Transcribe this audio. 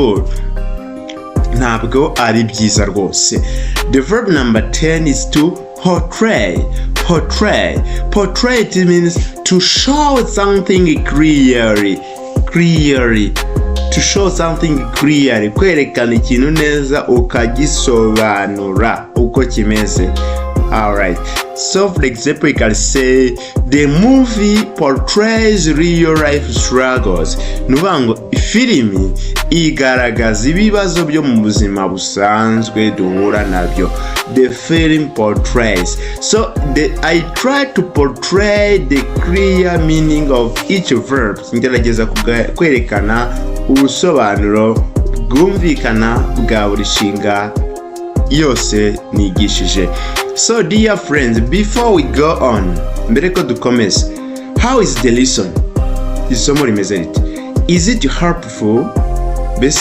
Helpful. Ntabwo ari byiza rwose. The verb number 10 is to portray. Portray, portray, it means to show something clearly, clearly, to show something clearly, kwerekana ikintu neza, ukagisobanura uko kimeze. Alright, so for example, you can say, "The movie portrays real life struggles." Ni ukuvuga ngo filimi igaragaza ibibazo byo mu buzima busanzwe duhura nabyo. The film portrays. So I try to portray the clear meaning of each verb. Ngerageza kwerekana ubusobanuro bwumvikana bwa buri nshinga yose nigishije. So dear friends, before we go on, mbere ko dukomeza, how is the lesson? Isomo rimeze rite? Is it helpful? Mbese